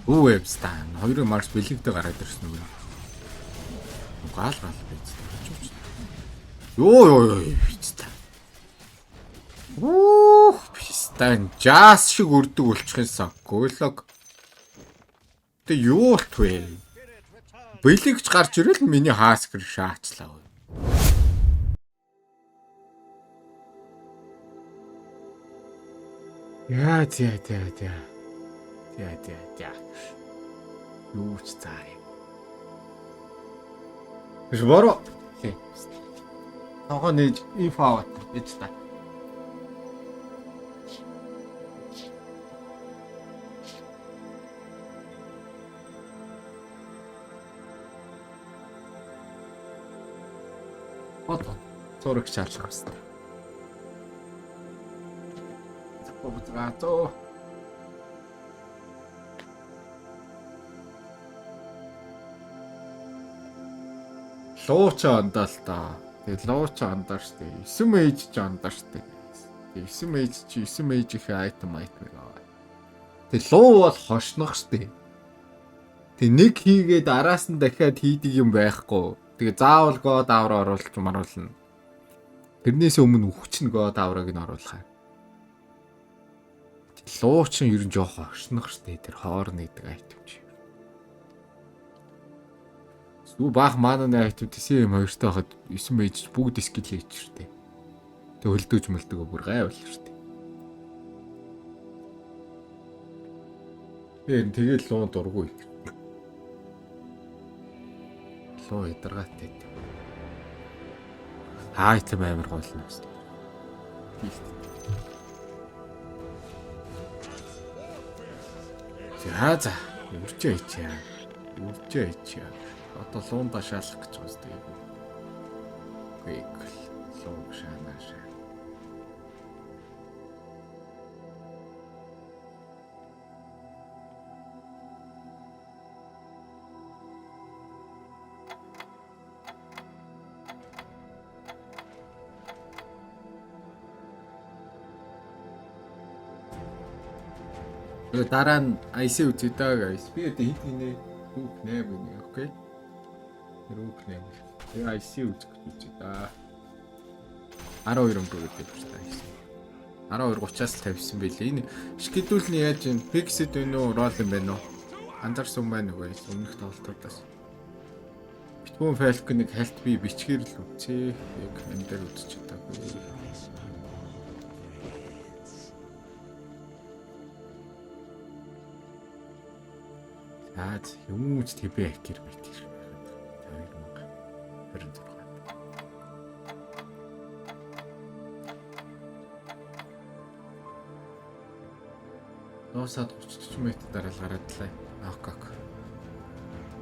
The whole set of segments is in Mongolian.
Үу вебстан 2 Марс бэлэгдэ гараад ирсэн үү? Гал гал биз. Йоо ёо ёо биз. Үүх пистан жаас шиг өрдөг үлчихсэн. Гөөлөг. Тэ юу болт вэ? Бэлэгч гарч ирэл миний хаскер шаачлаа. Яа зя зя зя. Зя зя зя. Юу ч заа юм. Биш боро. Тогоо нээж инфо аваад ээж та. Одоо зураг шаарлах хэвээр. Буцгаато. Лууч андаа л та. Тэгээ лууч андаа штэ. 9 мейж ч андаа штэ. Тэгээ 9 мейж чи 9 мейжийнхээ айтем айтмыг аваа. Тэгээ луу бол хошнох штэ. Тэгээ нэг хийгээд араас нь дахиад хийдэг юм байхгүй. Тэгээ заавал god aura оруулж маруулна. Тэрнээс өмнө үхчихнэ god aura-г нь оруулах. Луу чинь ер нь жоох хошнох штэ. Тэр хоорн гэдэг айтем чи. Зүг баах маананы айтем тэсэн юм хоёртой хахад 9 мейж бүгд скил хийж штэ. Тэг хөлдөөж мөлдөгөө бүр гайвал штэ. Тэр тэгэл луун дургу их. Луу ядаргаатай. Айтем амар гоолно гэсэн. За за. Үрчээ хийчээ. Үрчээ хийчээ. Одоо луунда шаалах гэж байгаа зү. Quick лууг шаанаа шаа. Тэгээ дараа нь IC үзье даа guys. Би одоо хэд гинэ? Хүүх 8 гинэ. Окей. Тэр хүүх 8. Тэгээ IC үзэх гэж үзье даа. 12 өнгө гэдэг юм байна IC. 12:30-аас л тавьсан байлээ. Энэ schedule нь яаж юм? Fixed байна уу? Roll юм байна уу? Анзаарсан байна уу guys? Өмнөх тоглолтуудаас. Битгүүн Falcon-ыг хальт би бичгээр л үзье. Яг энэ дээр үзэж чадаагүй. За юм ч тэбэ хакер мэт. 2026. Дуусаад 30 40 метр дараал гараад лаа. Ок ок.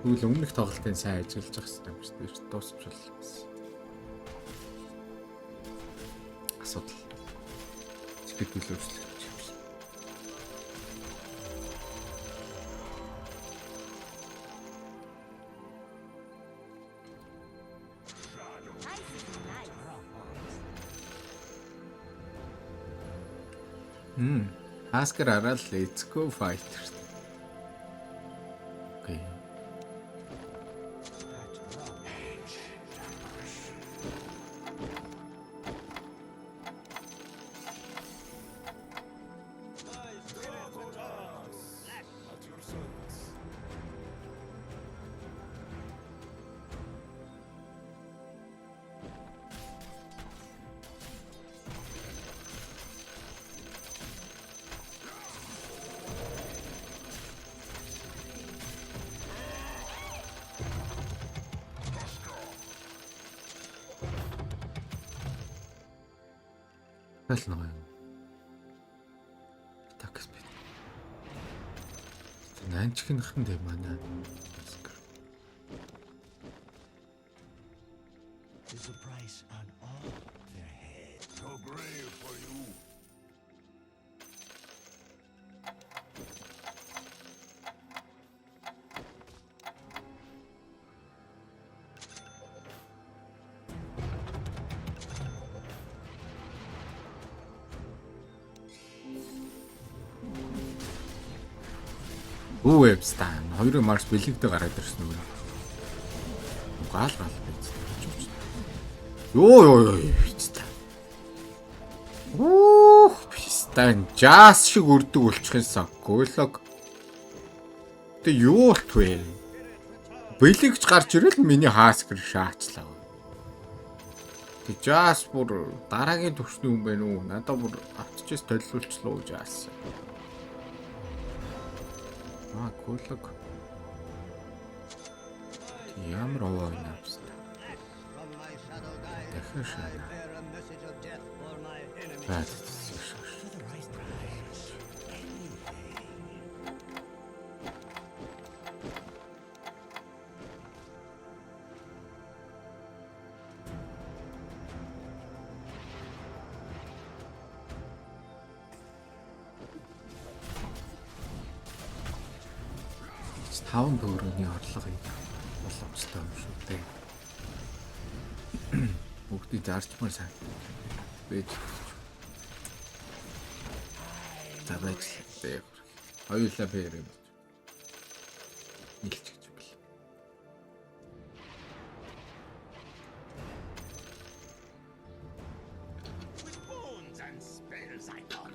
Тэгвэл өмнөх тоглолтын сайн ажиллаж байгаа хэрэгтэй юм шүү дээ. Дуусчвал бас асуудал. Schedule өөрчлөгдөж юм шиг. Ice is nice. Хаскер араад let's go fighter. Окей. Хэл нэг юм. Такс би. Нанчхинхэн дээ манай. Хаскер. There's a price on all their heads. So brave for you. Үу вебстан. Хоёрын Марс бэлэгдээ гараад ирсэн үү? Гал гал байж. Йоо ёо ёо писта. Ух, пистан жаас шиг өрдөг болчихсон. Гөлөг. Тэ юу болт вэ? Бэлэгч гарч ирэл миний хаскер шаачлаа. Тэг жаас бүр дараагийн төвшний хүн байна уу? Надаа бүр автчээс толиулчлаа жаас. Аа, гөлөг. Ямар овоо юм бэ? Дахин шаана. За. For the right price. Anything. Таван төгрөгийн орлого юм боломжтой юм шүү дээ. Бүгдийг зарчмаар сан. Бэж. За байж л. Хоёулаа бэр юм. Нийлчих гэж бэл. With bones and spells I come.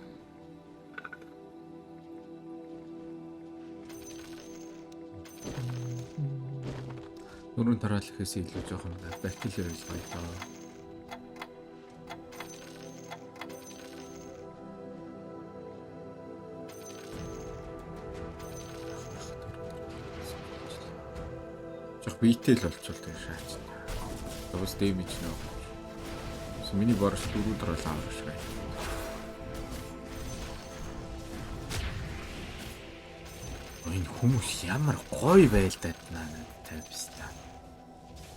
Нүрэн тараалахээс илүү жоохон battle royale гоё доо. Жох биетэй л болчихвол тэгээ шаач. Бас дэмэж нөө. Миний борос дөрөв дөрөв амар шиг. Энэ хүмүүс ямар гоё байлдаад наа тавьстаа.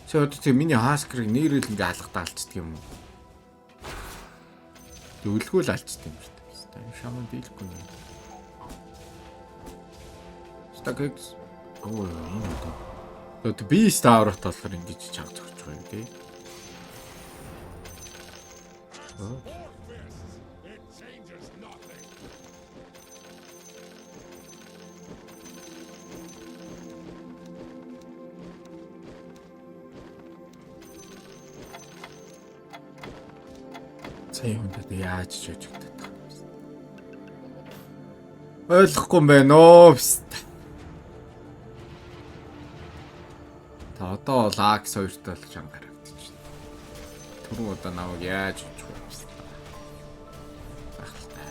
Чи одоо тэг миний хаскерыг нэрэл ингээ алгадаа алчдаг юм уу? Тэг өлгөө л алчдаг юм шүү дээ. Энэ шаман дийлэхгүй юм. Стакекс. Оо энэ одоо. Одоо би ставрот болохоор ингэж чанга зогсож байгаа юм тий. Four fists. It changes nothing. Сая хүндэд яаж жожигдаад байгаа юм бэ? Ойлгохгүй юм байна оо. Та одоо бол Акс хоёртой л чанга харагдчихна. Түрүү удаа намайг яаж очих вэ? Гайхалтай.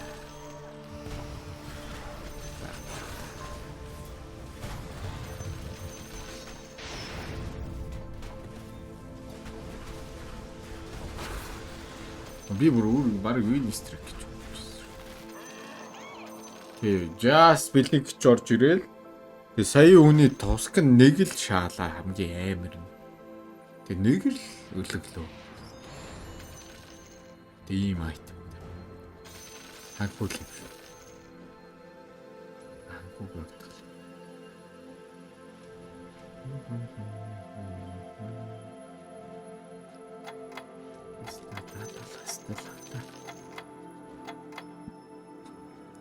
Би бүр өөр баг win streak гэж бодчихсон. Тий, just бэлэг гэж орж ирээл. Тэгээ сая хүний туск нь нэг л шаалаа хамгийн амар нь. Тэгээ нэг л өлөглөө. Тийм айтем. Хаггүй л юм шүү. Хаггүй бодгол.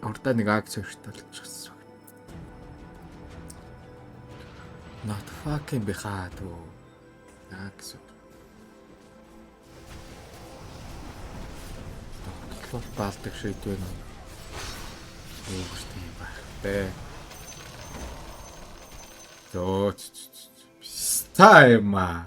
Урдаа нэг акц өртөл болчихсон. Not fucking behind. Акц. Тоглолт баалдаг шийдвэр нь өөртөө юм байх тэ. Зөө. Стайма.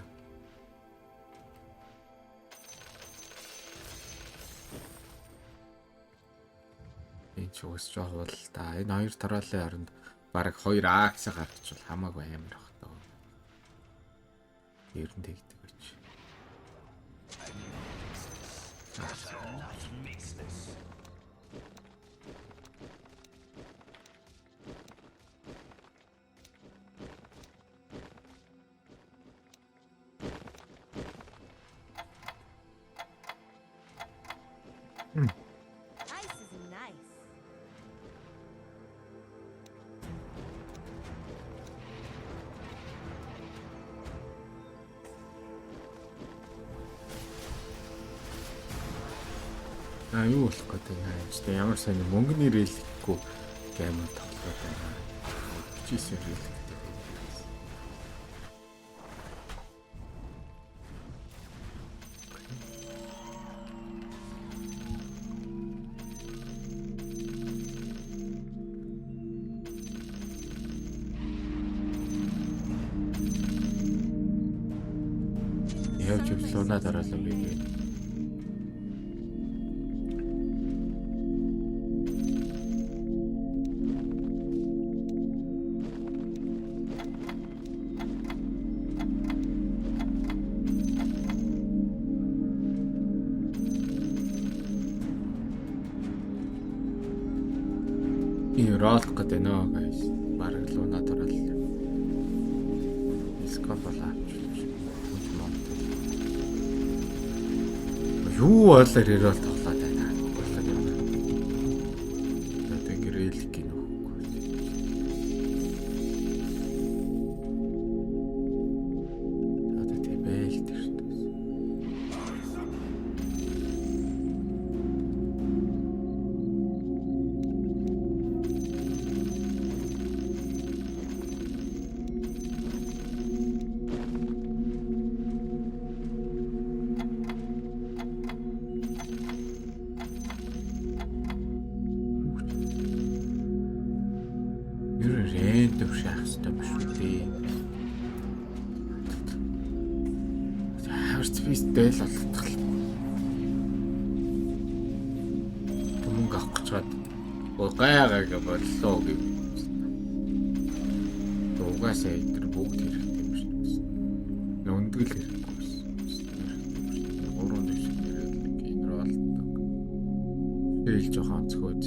Энэ ч угсаж байгаа бол та энэ хоёр тороолын оронд бараг хоёр акс гарчвал хамаагүй амар бах таа. Ер нь тэгдэг байж. Ice is nice. А юу болох гэдэг юм бэ? Ямар сайн мөнгөний рэлгүй гейм тоглоод байна. 49 рэлэгтэй. Явж явж лунаа дараалал би. Би роллох гэдэг нөө guys. Бараг луна дараалал. Скоп болоо авчихлаа. Үгүй мөн. Юу боолоор рерол тоглоод байна. Болоод юм. Одоо ингэ релик гин өгөхгүй. Одоо тэг бэл тэр шүү дээ. Ер нь рендом шаах хэрэгтэй биш үү дээ. Хаварц би дээл болгох л. Мөнгө авах гэж гад. Гайгаа боллоо гэв. Угаасаа эдгээр бүгд хэрэгтэй юм шиг байна. Өндгөл хэрэггүй байсан. Гурван дэвш хэрэг генералдаг. Тэгэл жоохон онцгойд.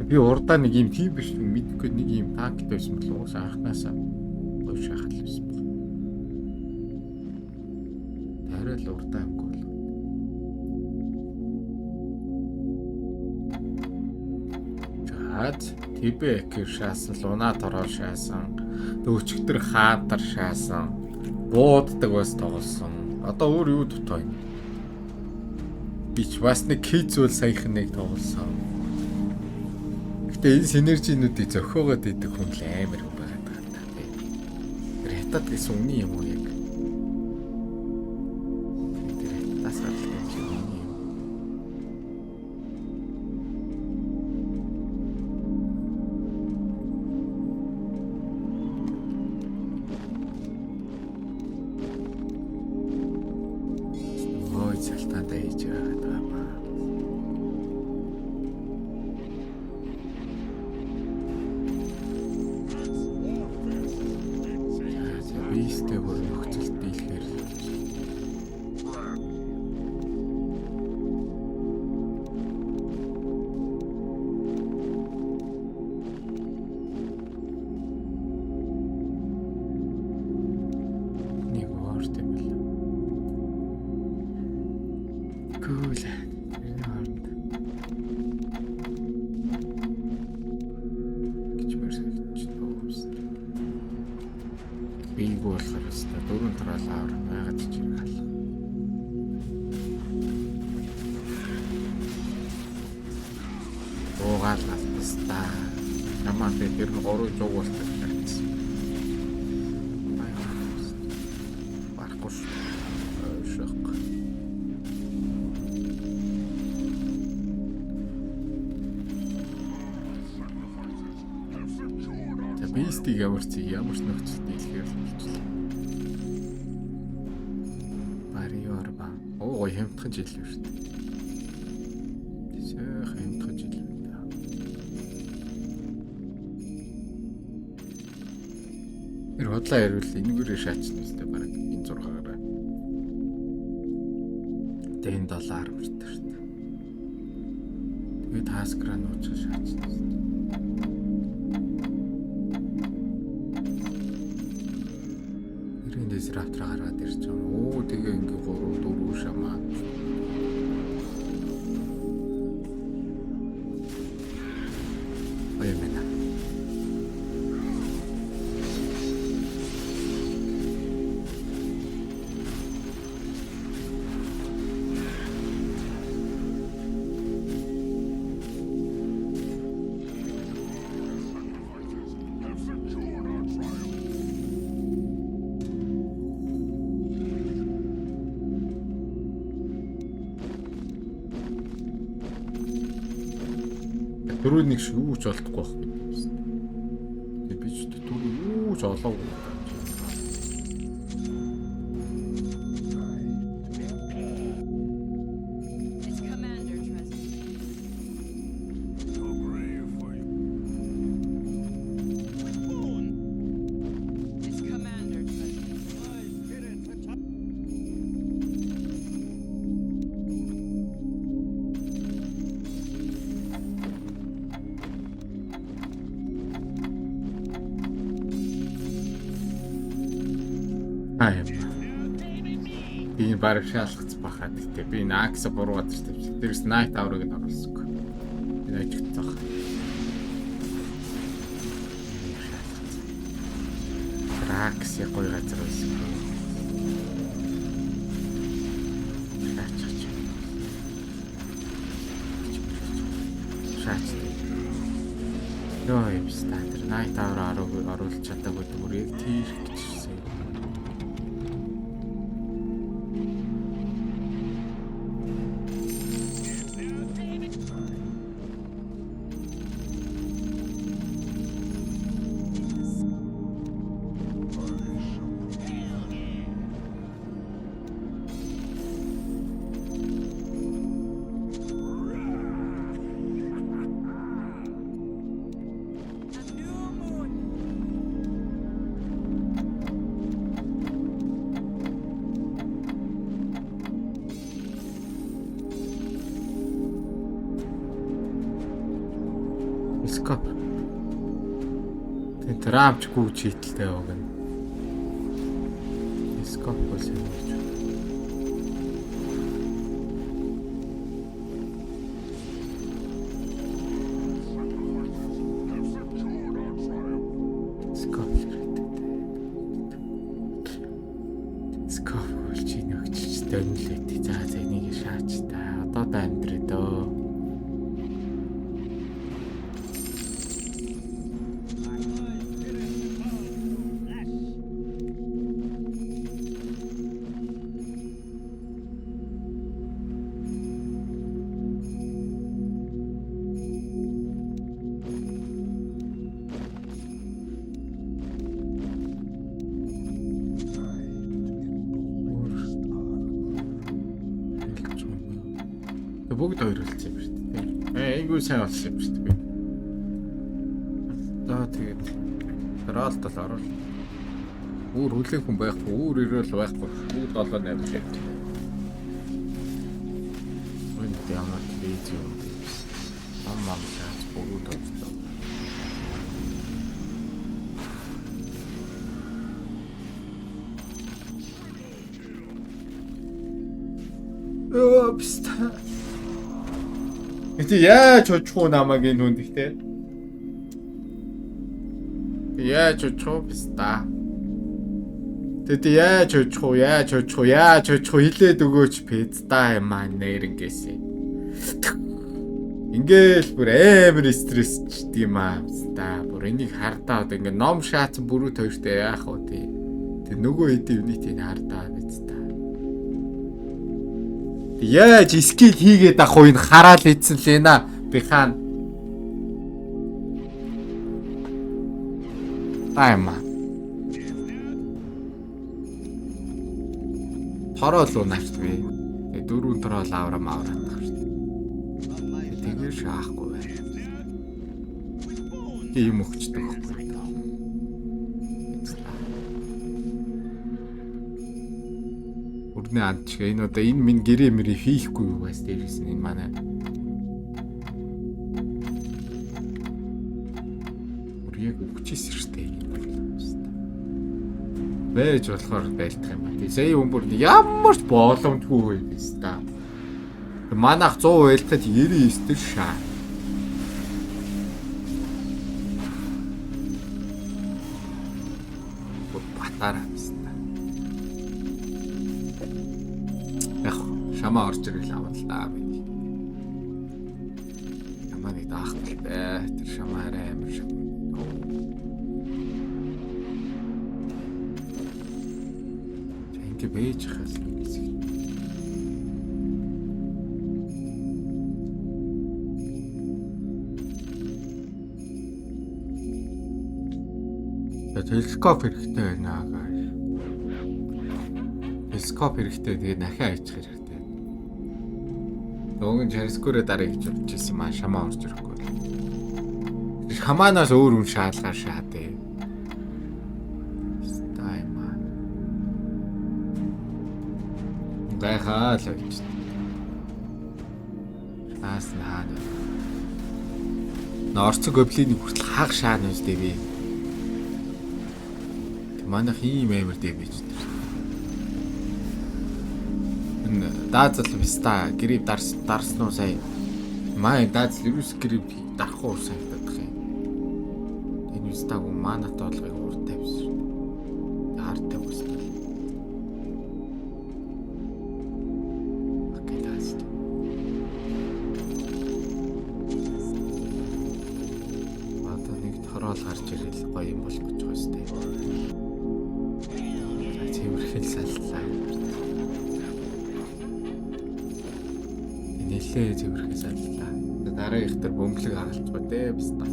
Би урдаа нэг юм тийм биш мэдгүй нэг юм танктай байсан бол уус анханасаа гоё шахал байсан баг. Арай л урдаа юмгүй бол. За Тибекер шаасан, Луна тороо шаасан, өчигдөр хаатар шаасан, бууддаг бас тоглосон. Одоо өөр юу дутаа юм? Би ч бас нэг кей зүйл саяхан нэг тоглосон. Гэтэ энэ синержинүүдийг зөхиогоод идэх хүн л амар хүн байгаад байгаа юм та тий. Тэр хятад гэсэн үний юм уу яг? Тэр хятадаас гардаг юм шиг үний юм. Ой, цалтаандаа хийж байгаа юм аа. За бистэй бүр нөхцөлд дийлэхээр л болж. Нэг уурт юм бэл. Cool. Тэрний хооронд гэж мөр санагдчих байна. Бийгүү болохоор өстой дөрөв траал авар байгаад ч хэрэг алга. Уугаал галпастаа. Ямаа тэ тэр нь 3 жуг болтой гэсэн. Барахгүй шүү. Шок. За бистиг ямар ч ямар ч нөхцөлд дийлэхээр л болчихлоо. Бариор ба. Оо гоё хямдхан жил юм шүү дээ. Сайхан хямдхан жил юм да. Тэр худлаа ярил энэгээрээ шаачна үстэй бараг энэ 6-аараа. Тэгээ энэ 7 армартай шүү дээ. Тэгээд таскраа нууцгаа шаачна үстэй. Тэрийн дисраптор гаргаад ирж байгаа. Оо тэгээ ингээ 3 4 шамаа. Гоё юм байна. Дөрөв нэг шиг юу ч олдохгүй байх гэдэг юм байна. Тэгээ би ч дөрөв юу ч олоогүй. It's Commander Tresman. Too brave for you. With bone. It's Commander Tresman. Аа юм. Би энэ бараг шаалгац бахаа гэтээ би энэ Акса буруу газар тавьчих. Дээрс Night Hour-ыг нь оруулсангүй. Энэ ажигдсан баг. Ракс яг гоё газар байсан. Шаачих. Шаач. Йоо юм ста тэр Night Hour оруулж чадаагүй бүр яг тийш гэжсэн. A new moon. Скоп. Тэн Трамп ч гүйж хитэлтэй яваг нь. Скоп болсон юм гэж. Скоп хэрэгтэй. Скоп бол чи нөгчч дөнлээ. За за энийг шаач та. Одоо да амьдрээ дөө. Тэг бүгд хоёрлцсан юм шүү дээ. Ээ айгүй сайн болсон юм шүү дээ. Би. За тэгээд Ролд бол орол. Өөр хүлээх хүн байхгүй, өөр ирэл байхгүй. Бүгд 7 8 шив. Энд ямар крейзи юм бэ? Ам ам шаац бүгд тоглоо. Өөпс. Гэтэ яаж хожих уу намайг энэ хүнд ихтэй? Яаж хожих уу биста? Тэд яаж хожих уу? Яаж хожих уу? Яаж хожих уу? Хилээд өгөөч пизда юм аа нэрнгээсээ. Ингээл бүр амар стрессчдэг юм аа биста. Бүр энийг хардаа одоо ингээ ном шаацсан бүрүүд хоёртой яах вэ тий? Тэг нөгөө хэдийн юунит энэ хардаа биста. Яаж скил хийгээд ах уу энэ хараал ийдсэн Лена би хаан. Тайма. Тороол уу наашт би. Тэгээ дөрвөн тороол авра мавраад тах шүү дээ. Тэгээ шаахгүй байна. Тэг юм өгчдөг байхгүй. Өрнө андч энэ одоо энэ минь гэрээ мэрээ хийхгүй юу бас дээрээс нь энэ манай. Бүр яг өгчээсэн шүү дээ. Энэ бол юм. Байж болохоор байлдах юм ба. Тэг сая хүн бүр ямар ч боломжгүй юм биш та. Манайх 100 байлтад 99 төр шаа. Бүр батараа биш та. Яг шамаа орж ирэл авна л да би. Шамаа нэг даахгүй л дээ. Тэр шамаа арай амар шам. Ингээ бэж хал нэг хэсэг. Телескоп хэрэгтэй байна guys. Телескоп хэрэгтэй. Тэгээд нахиа хайчих хэрэгтэй. Уг нь Чарскүрэ дарыг гэж бодож ирсэн маа шамаа орж ирэхгүй. Шамаанаас өөр хүн шаалгаар шаадэ. Стайма. Гайхаа л байж. Шаас нь хаана вэ? Норцог гоблины хүртэл хаг шаана үстэй би. Манайх ийм амар дэмэж тэр. Энэ даазал виста грип дарс дарсан уу сая. Маа даазал ерөөс грип дарахгүй санагдах юм. Энэ вистаг манат болгыг урд тавьсан шүү дээ. Хар тавьсан. Окей, дааз. Одоо нэг тороол гарч ирэл гоё юм болох гэж байгаа шүү дээ. За цэвэрхэл саллаа. Нэлээ цэвэрхэл саллаа. Дараагийнх дээр бөмбөлөг хагалцгаа дээ биста.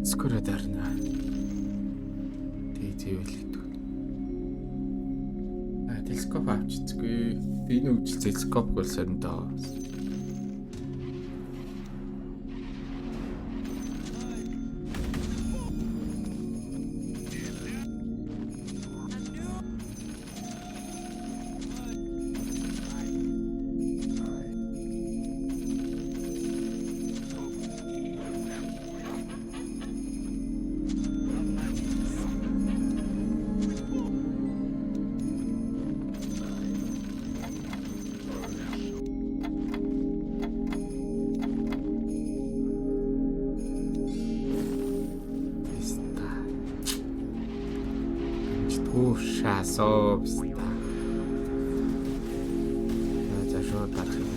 Скоро дарна. Тэг зэвэл гэдэг. А телескоп авчицгүй. Тэг энэ үжил телескоп бол сориндоо. Биста. Чтуу шасоо биста. За шууд дарах юм.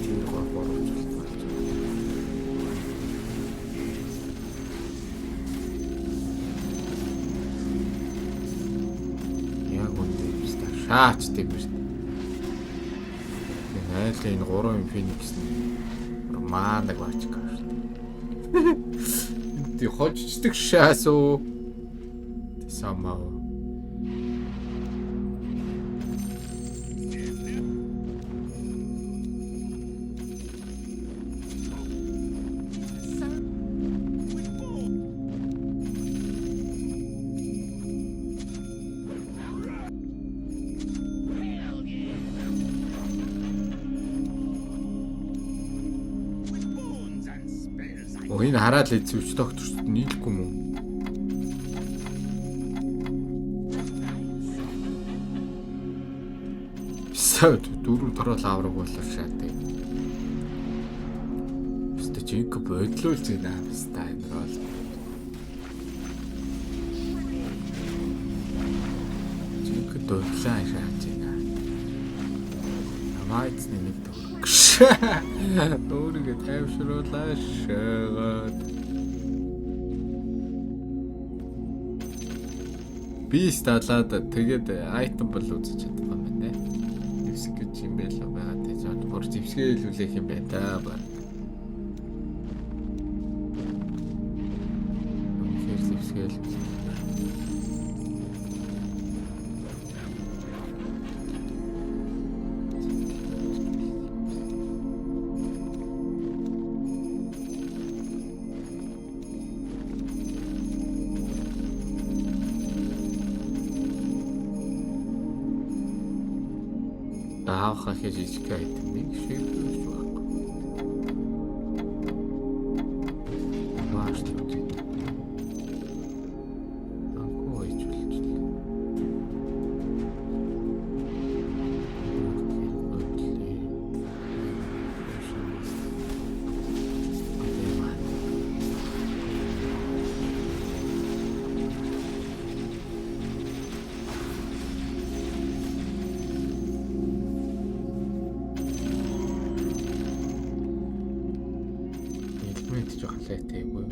Тэр гоо гурван болж. Яг үнэ биста. Шаач тийм биш. Энэ айлын энэ гурван феникс нь маанаг баачка шүү дээ. Тэг хожчдаг шаасуу. Самаа. Оо энэ хараад л эцвч докторчд нийлэхгүй юм уу? Сав дөрөв тороол авраг болоо шаадаг. Өстө жинк бодлоо зэнэ хаста энэ рол. Жинк дуудлаа шааж байна. Амайцны нэг төгрөг. Өөрийгөө тайвшруулаа шаагаад. Би сталаад тэгээд айтем бол үзэж чадахгүй юм байна. Зэвсэг гэж юм байл байгаа тий. Жод бүр зэвсгээлүүлэх юм байна да баг. Үнэхээр зэвсгээл. Даавха хийж жижиг айтем нэг шиг байхгүй. Маш л үзье. Анхуу хийж болчихлоо. Мэд жоохон лайтай юу?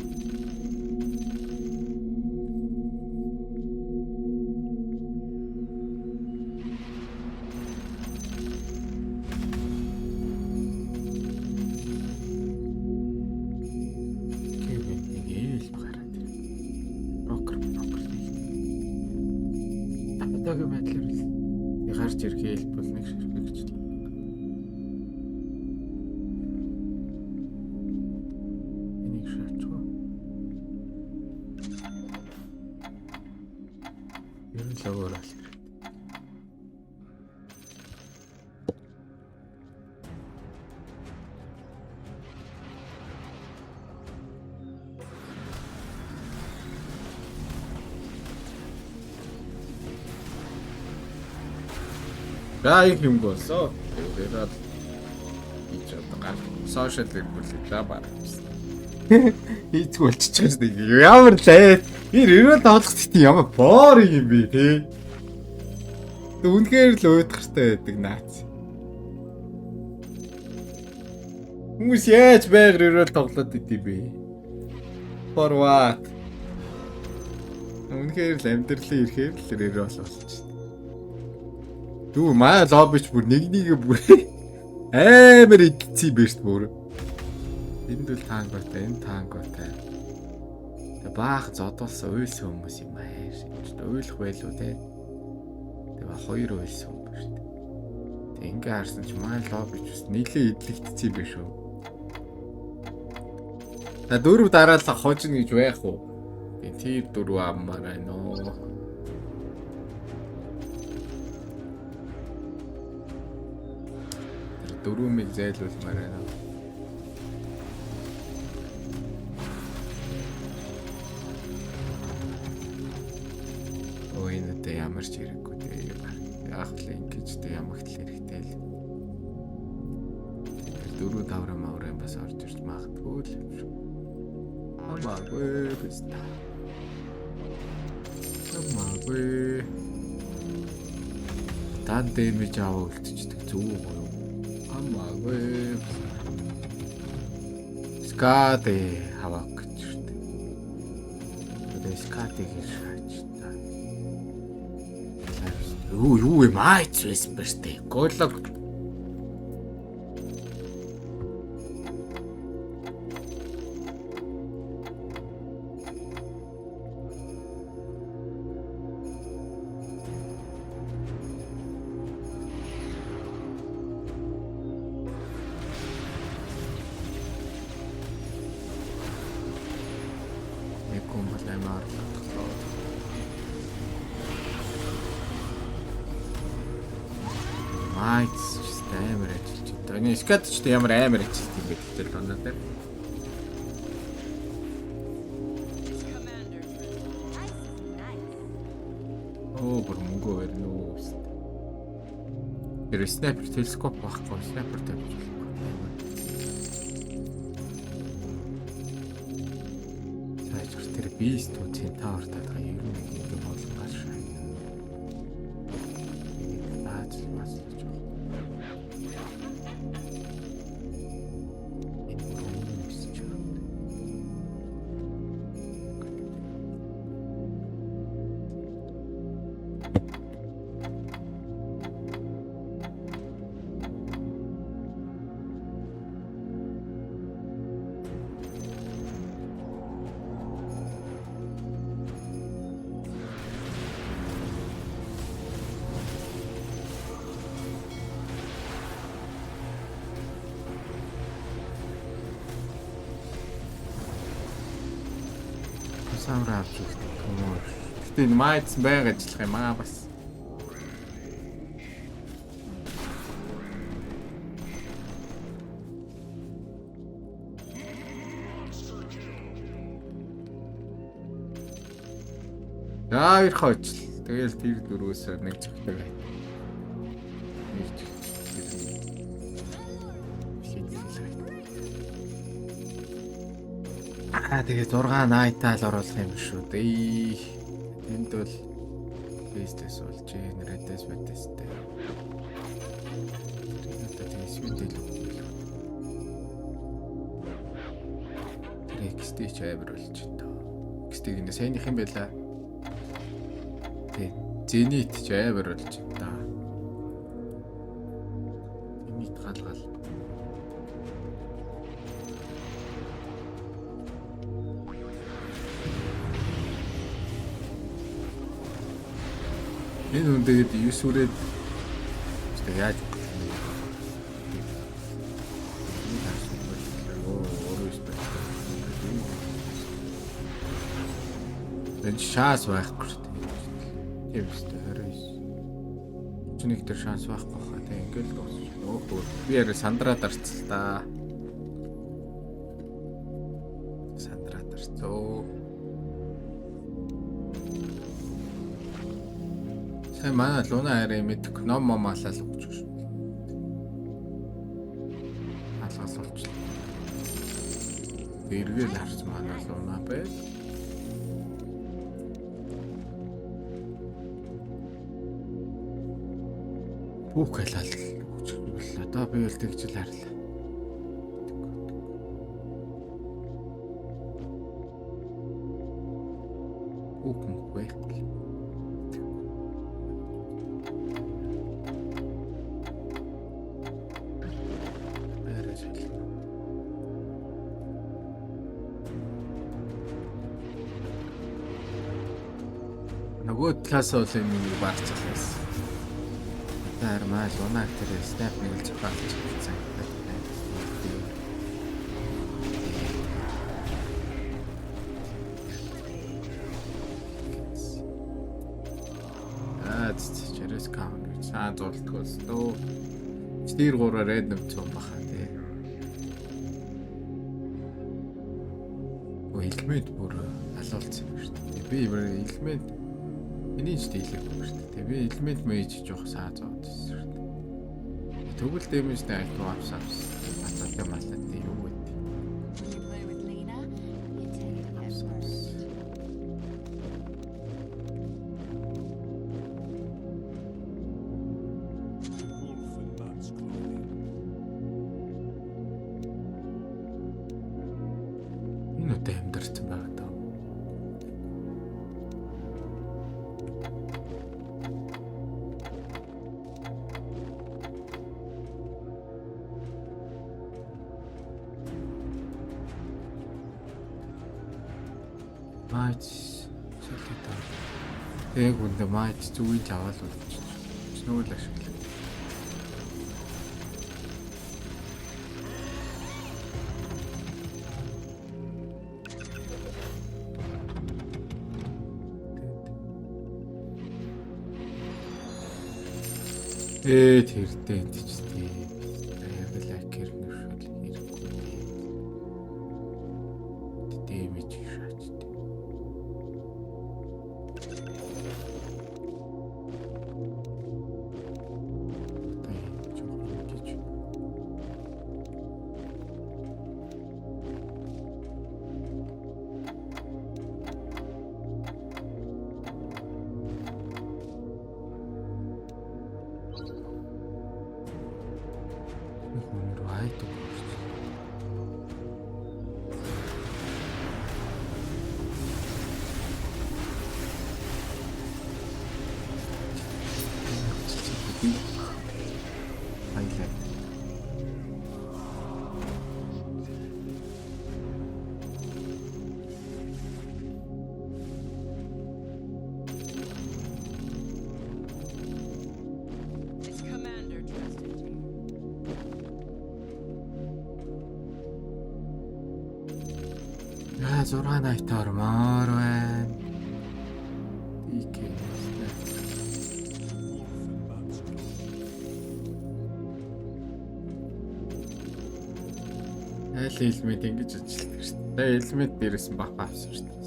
Кевин нэг ээл гараад ирв. Брокер брокер нэг. Одоогийн байдлаар л гарч ирэх ээл бол нэг ширхэг ч. Энийг шаачих уу? Ер нь л өөр ал хэрэгтэй. За их юм болсон. Тэгээд хийж одоо гар сошиал хэрэглээ за баг. Хийцгүй болчихж байгаа шүү дээ. Ямар лайт. Энэ ерөөл тоглох гэдэг ямар boring юм бэ те. Тэг үнэхээр л уйдгартай байдаг наац. Хүмүүс яаж байгаар ерөөл тоглоод идэв бэ? For what? Үнэхээр л амьдралын ирэхээр л ерөөл болчихсон. Дүү маа лоббич бүр нэг нэгэ бүр амар идэлцсэн юм байна шүү дээ бүр. Энд бол танготай, энэ танготай. Тэг баах зодуулсан уйлсан хүмүүс юм аа. Шүү дээ уйлах байлуу те. Тэг ба хоёр уйлсан хүн байна шүү дээ. Тэг ингээ харсан чи маа лоббич бас нилээ идлэгдсэн юм байна шүү. Та дөрөв дараалал хожно гэж байх уу? Тэг тэр дөрөв аммаар байна уу? Тэр дөрвөмийг зайлуулмаар байна. Өө энэ одоо ямар ч хэрэггүй дээ. Яг л ингэж дээ ямагт л хэрэгтэй л. Тэр дөрөв давраа маврын бас орж ирж магадгүй л юм шиг. Хамаагүй биз та. Хамаагүй. Дан дэмэж аваа үлдчихдэг зүг үү? Хамаагүй. Скаде хаваа гэж шүү дээ. Тэгээ скаде гэж шаач та. Юу юу юм айц байсан ба штэ. Голог. Нэг хүн бол амар орлоготлоо. Майц ч гэсэн амар ажиллаж байна. Энэ скат ч гэсэн ямар амар ажиллаж юм бэ гэтэл дандаа тийм. Its commander present. Ice is nice. Оо бүр мөнгө барина уу гэсэн. Тэр снайпер телескоп байхгүй, снайпер тавьж болохгүй. Цааш тэр бист үү центавр татгаа ер нь нэг юм болон гаш шаа. Дааж маслаж байгаа. Энэ бүр өсөж байгаа. Самраа авч өгдөг юм уу? Гэтэ энэ майц байнга ажиллах юм аа бас. За их хожил. Тэгэл тэр дөрвөөс нэг зөвхөн бай. Нэг зөвхөн. Аа тэгээ 6 найтаал оруулах юм шүү дээ. Тэнд бол фейслес болж гин рэдэс мэдэстэй. Одоо тэгээ свин дэлгүү. XD ч амар болж байна. XD гинэ сайных юм байла. Тэ. Zenith ч амар болж байна. Zenith гал гал. Энэ хүн тэгээд 9 үрээд тэг яаж өгөх юм бэ? Энэ харсан бол өөрөө байна. Энэ шанс байхгүй шүү дээ. Тийм үстэй 29. Чиний дээр шанс байхгүй хаа. Тэг ингээл дуусчихлаа. Өөх. Би яриа сандраа дарцал та. Сандраа дарцоо. Сайн манай Луна арай мэдэх ном мом алаал өгч шүү. Алгаас болчихлоо. Эргээл харсан манай Луна байл. Бүх алаал өгч боллоо. Одоо би бол тэгж л харлаа. Бүх мөх байхгүй. Арай солино. Нөгөө талаас бол юм нэг барцсан байсан. Тэр маа луна тэр снап нэг л зохиолж байсан. Аа чэрээс каун гэж цаа зултгоос дөө. Стир 3-аар random цум баха тий. Өө элемент бүр алуулсан юм шүү дээ. Би бүр элемент энийг ч дийлэхгүй шүү дээ. Би элемент мэж жоох саа зовд байсан шүү дээ. Тэгвэл дэмэжтэй альтуу авсан авсан. Баталтай малтай юу вэ? When you play with Lena, you tend to get Авсан burned. авсан. Wolf in man's clothing. Энэ удаа амьдарсан байгаа даа. Маач солиод. Яг үндэ маач зүгийг аваад үлдчих. Нөгөө л ашиглаа. Ээ тэрдээ энтчтэй. Яг л акер нэршүүл хэрэггүй. Дэмэж шаач. Одоо энэ жоохон ингэж. Нэг хүн рүү айдаг болчих. Би баялаа. Its commander trusted you. Яа 6 найт ормоор байна. DK. Wolf in man's clothing. Айл элемент ингэж ажилладаг шүү дээ. Элемент дээрээс нь баф авсан шүү дээ.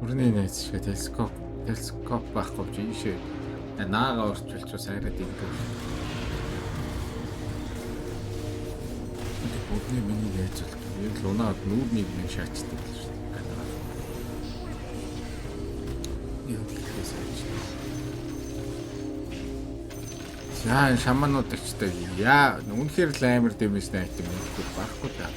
Өрний найз шиг телескоп байхгүй чи ийшээ наага орчуулж бас арай дэмгүй. Нэг миний яаж бол ер нь лунаад нүүрнийг нэг шаачдаг л шүү дээ. Юу гэхээс хайж. За энэ шаманууд очтой. Яа, үнэхээр л амар дэмэж найт юм уу байхгүй да.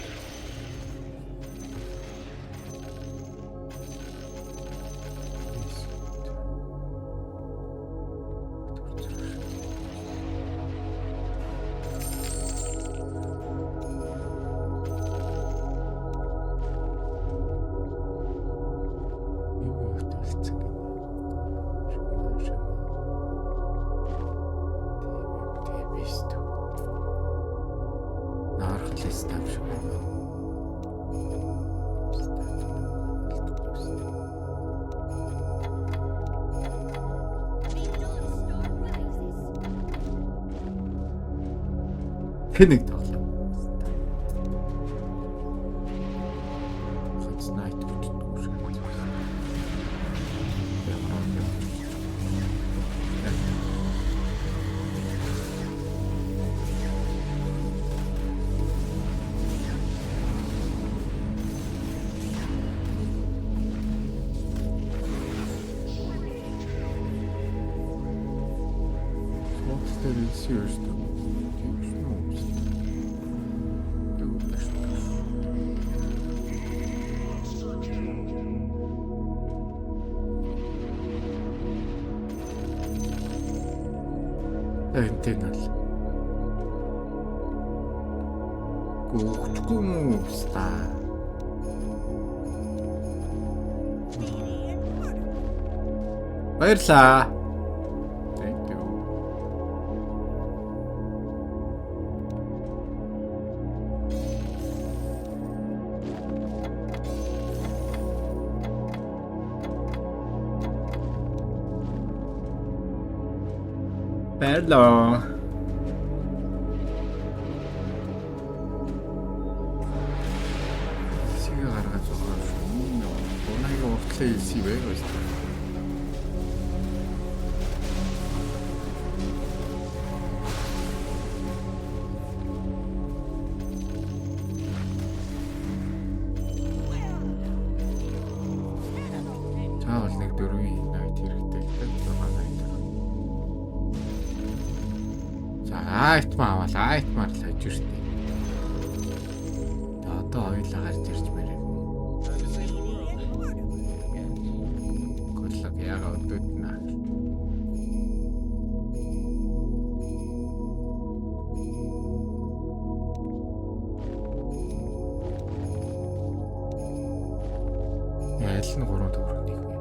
Юу хөтөлцсөн гэнэ. Шаман шаман. Тийм биш үү. Наархлээс там шиг байна. Тэнэг тоглоо. Хоц найт бүтдгүй шиг. Ямар юм. Монстер serious Тийм шүү. Юу вэ? Энтэй нал. Гүхгүй мүү ста. Баярлаа. Thank you. Баярлаа. Сигэ гаргаж байгаа шүү. Унагийн уртлын элси байх шүү. Заавал нэг дөрвийн найт хэрэгтэй л дээ. 6 найт. За айтмаа аваад айтмаар л хаж штэ. Тэгээ одоо хоёулаа гарч ирж мэрэг. Гурлаг яга өдөөд наа. Аль нь 3 төгрөг нэг юм бэ?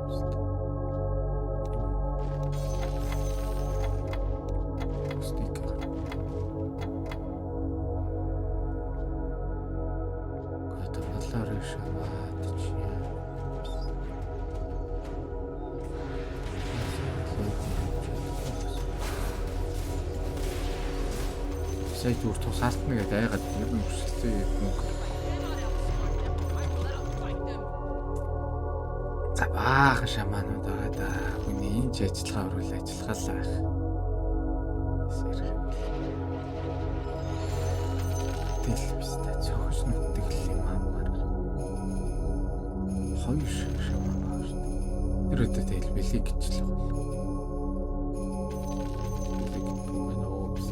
Стик. Одоо балаар шаваад чи. Сая зүгээр тусаалтна гэдээ айгаад ер нь хүсэлтээ мөнгө. За баахан шамаанууд байгаа да. Хүний энэ ч ажиллагаа өрөөл ажиллагаалаа ах. Сэрх юм бэл. Тэл биш та цохиж нүддэг л юм амар. Хоёр шамаан байгаа шүү дээ. Тэр өдөө тэгэл бэлэг гэж л байгаа. Бэлэг байна уу биш.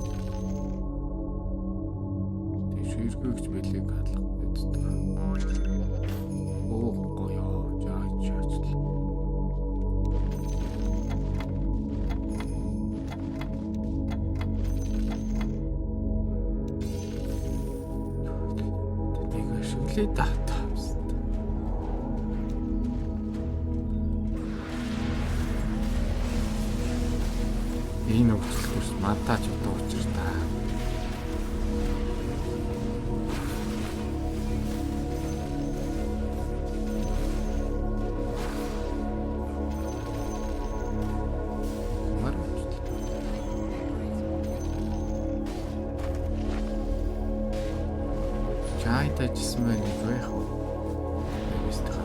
Тэг ширхэгч бэлэг хадлах гэдэг. Оо гоё жаач ажил. Нэг ашиглая да. Энэ хөгжил төрс мантаж удаа учир та. Мар хөгжил. Чай тажсан байх нэг байх уу? Байвстаа.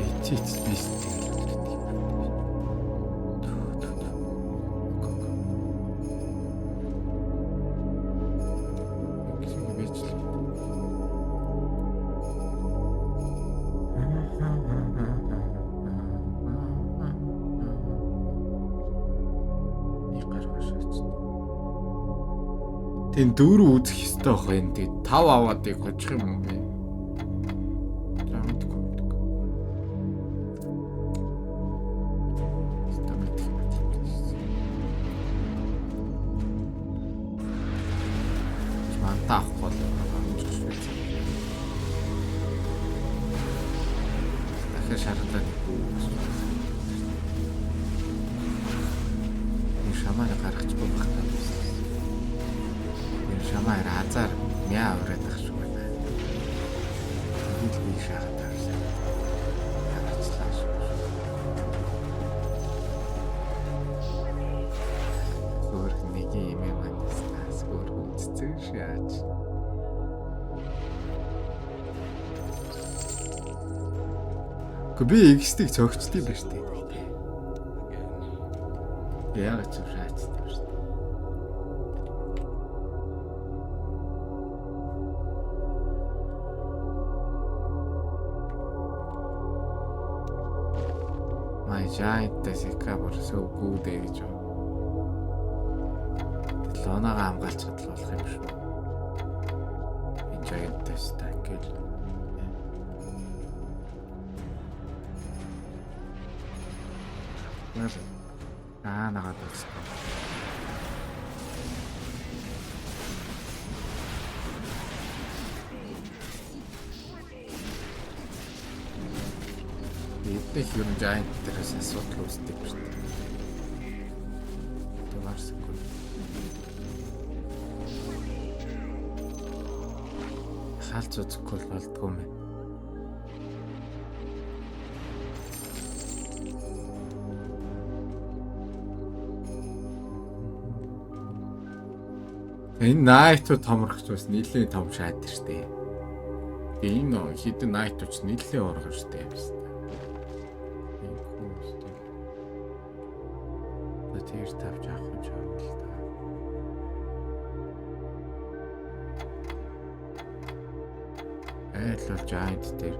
Эцэц биш тэгэл үлддэг юм. Тэн дөрөв үзэх ёстой бах энэ. Тэг тав аваад ийг хожих юм уу би? За мэдгүй мэдгүй. Ёстой мэдэх юм. Манта авахгүй л амжих шүү. Дахиад шарандаа нэг бүү. Энэ шамаар гаргачихгүй байх таа. Энэ шамаар азар мяа ураад ах шиг байна. Тэгээд би шахаад тавьсан. Харацлаа шүү. Өөр нэг юм юм анаас өөр үндсэн шаач. Гэхдээ би XT-г цогцдсон юм байна шүү дээ. Яг ч юм шаацсан юм шүү дээ. My giant Seka so good гэж байна. Лонагаа хамгаалчихад л болох юм шүү. Энэ giant-аас та ингээл. Аа нагаад болсон. Эднийх ер нь giant дээрээс асуудал үүсдэг юм шүү дээ. Тэг марсгүй. Хаалц үзэхгүй бол болдгоо юм байна. Энэ Night-ууд томрох ч бас нэлээд том шаад штэ. Тэгээ энэ хэдэн Night-ууд ч нэлээд урган штэ юм штэ. Энэ хүүстэй. За тэр тавч авах юм шиг л та. Айл бол Giant дээр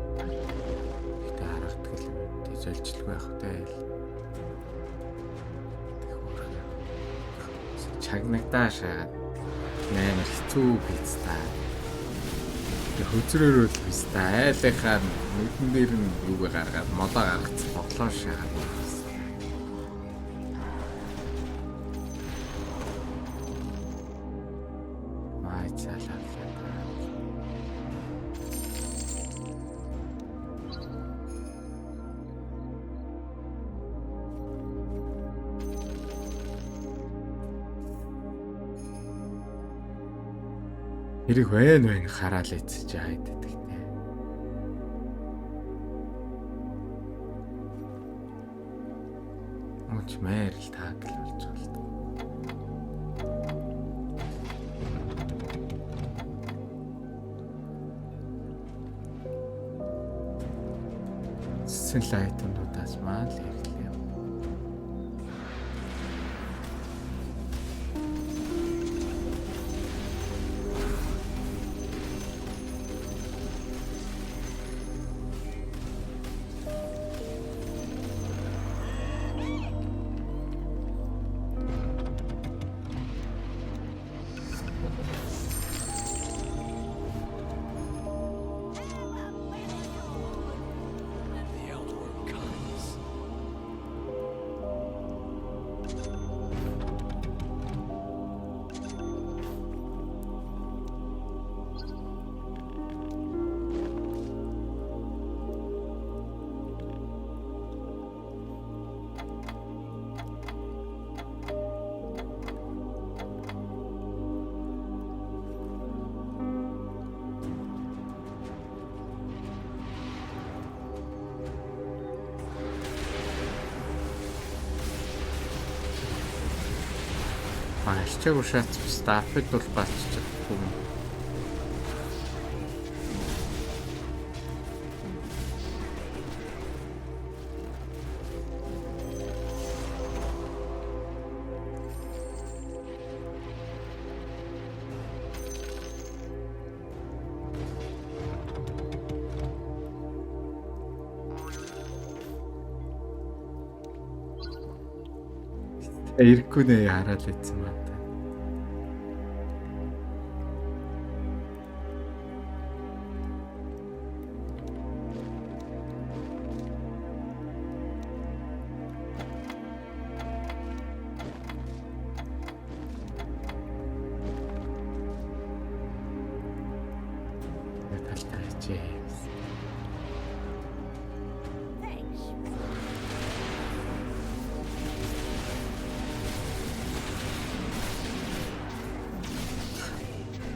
ихтэй харагддаг юм. Тэг золжилгүй байх тэ айл. Тэг хөөрхөн. Чагнагдаа шагаад амар хэцүү биз та. Тэг хөзрөөрөө л биз та. Айлынхаа нүдэн дээр нь юуг гаргаад молоо гаргац тоглоо шагаад. Май цалаа. Хэрэг байна байна хараал эцэж айд гэдэг те. Ууч мээр л таагл болж байгаа л та. Цэцэн лайтнуудаас маа л ирлээ. The Eldworm comes. Арчаагүй шаац стаффд бол балччихгүй юм. Ирэхгүй нэ хараад лээсэн маа. Шээ. Thanks.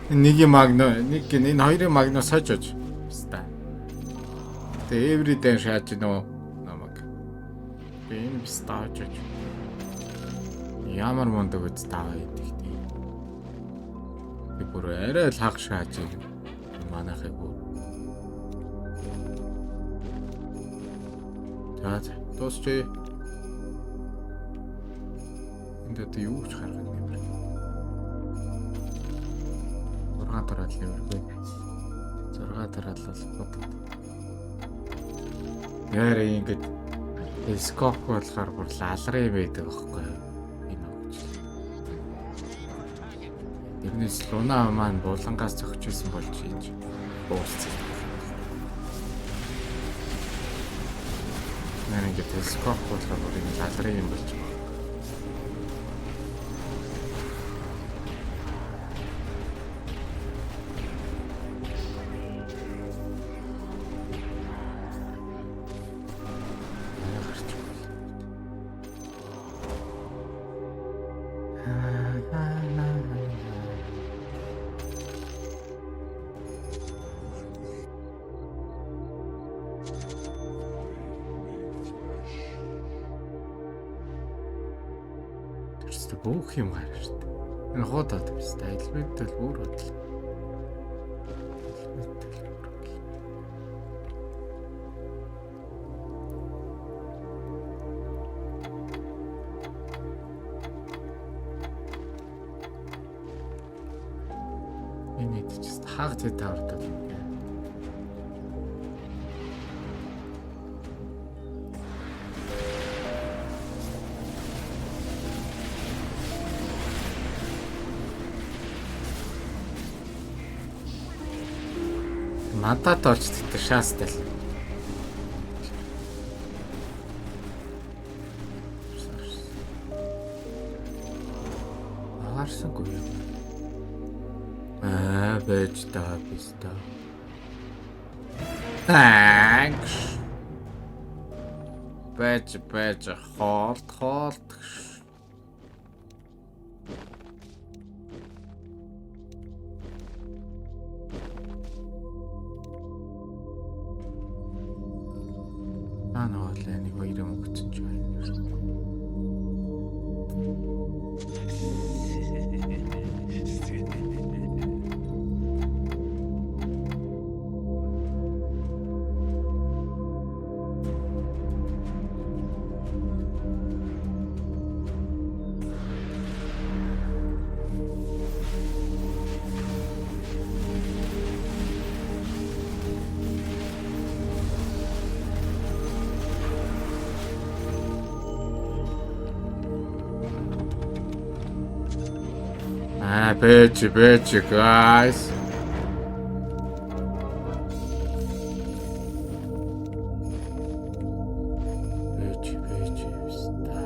Нэг юм магно, нэг энэ хоёрын магно сожож. Ста. Тэгээ every day шааж нөө намайг. Би энэ бистаа хожож. Ямар мундаг үз таа байдаг тий. Би бүр арай л хаг шааж юм. Манайхыг бүр. За за дуусчээ. Энд одоо юу ч харах юм бэ? 6 дараал нэмэргүй. 6 дараал бол бодод. Яарэ ингэж телескоп болохоор бүр лалрын байдаг аахгүй юу? Энэ өгч. Тэрнээс луна маань булангаас зөгч исэн болж ийж бууссан. Нэр ингэ телескоп болохоор бүр ингэ лалрын юм болж байгаа. Арай гарч байна. Тэрс бүх юм гарна шүү дээ. Энэ хуудаад биш та элементал бүр бодлоо. Элементал бүр бодлоо. Энэ идчихсэн. Хааг зэ тавартал юм. Мандат олж тэгтэр шаастай л. Харсангүй юм. Аа, байж та биста. Thanks. Байж байж хоолт хоолт. Наа нөгөө л нэг хоёр юм өгсөн ч байна. Аа, байж байж guys. Байж байж ста.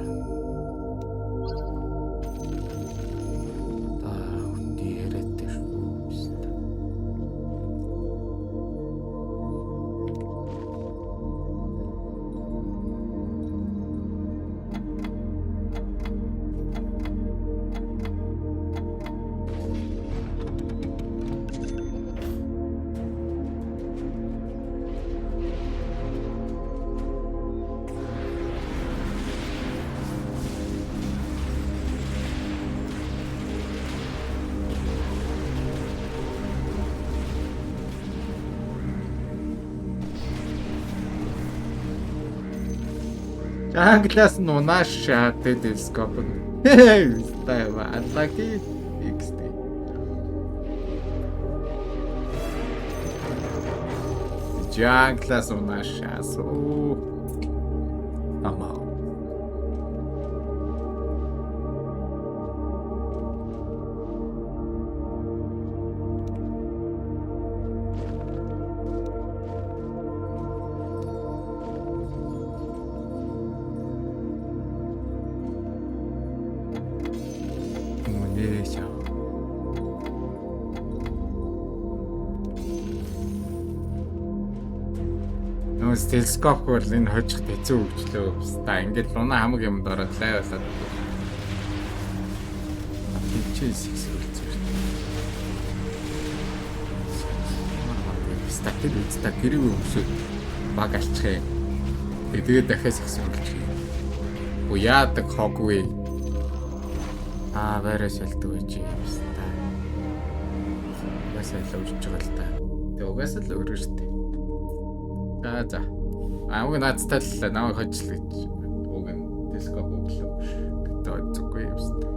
Та үти яриад шүү ста. Англиас нь унааш шат телескоп нь. Ста unlucky XD. Jungle-аас унааш шаасуу. Амаа. Үнэ шаа. Нөөс телескоп бол энэ хожих хэцүү хөгжлөө. Та ингээд луна хамаг юмд ороод лай болоод. Тийч сексүүлсэн шүү дээ. Статик үстэ гэрээ өмсөд баг алчих юм. Тэгээд дахиад сексүүлчих юм. Уу яадаг хоггүй. Аа байраа сэлдэг гэж юм та. Угаасаа л өрж байгаа л та. Тэг угаасаа л өргөн штэ. За за. Аа уг наадтай л намайг хожил гэж уг нь телескоп өглөө. Гэдэг зүггүй юм штэ.